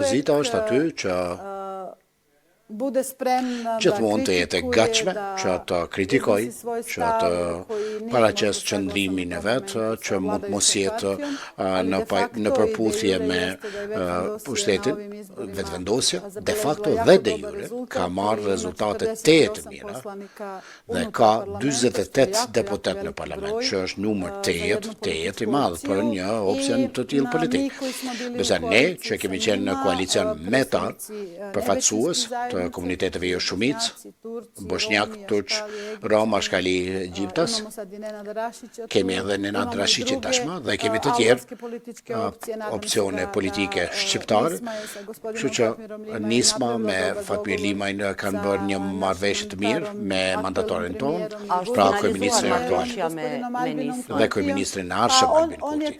Opozita është aty që gjithmonë të jetë e gatshme që të kritikojë, që të paraqesë qëndrimin e vet, që mund të mos jetë në në përputhje me pushtetin, Vetëvendosja, de facto dhe de jure, ka marrë rezultate tejet të mira dhe ka 48 deputetë në parlament, që është numër tejet, tejet i madh për një opsion të tillë politik. Ndërsa ne që kemi qenë në koalicion me ta, përfaqësues të komuniteteve jo shumicë, boshnjak, turq, rom, ashkali, egjiptas, kemi edhe Nenad Rashiqin tashmë dhe kemi të tjerë opsione politike shqiptare, kështu që Nisma me Fatmir Limajn kanë bërë një marrëveshje të mirë me mandatorin tonë, pra kryeministrin aktual dhe kryeministrin e ardhshëm Albin Kurti.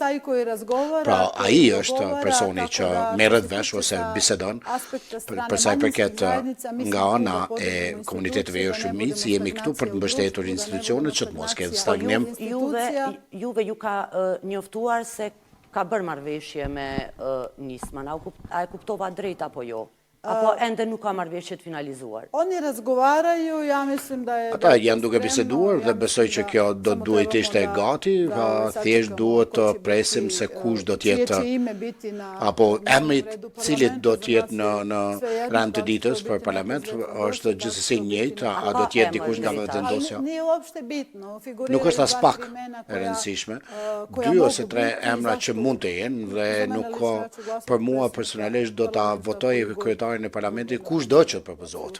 Pra ai është personi që merret vesh ose bisedon për sa i përket nga ana e komuniteteve jo shumicë, jemi këtu për të mbështetur institucionet që të mos ketë stagnim. Juve ju ka njoftuar se ka bërë marrëveshje me Nismën, a e kuptova drejt apo jo? Apo ende nuk ka marrëveshje të finalizuar? Ata janë duke biseduar dhe besoj që kjo do të duhej të ishte gati, thjesht duhet të presim se kush do të jetë apo emri i cilit do të jetë në në rend të ditës për parlament është gjithsesi njëjtë, a do të jetë dikush nga Vetëvendosja? Nuk është aspak e rëndësishme, dy ose tre emra që mund të jenë dhe nuk ka për mua personalisht do ta votoj kryetarin e parlamentit kushdo që të propozohet.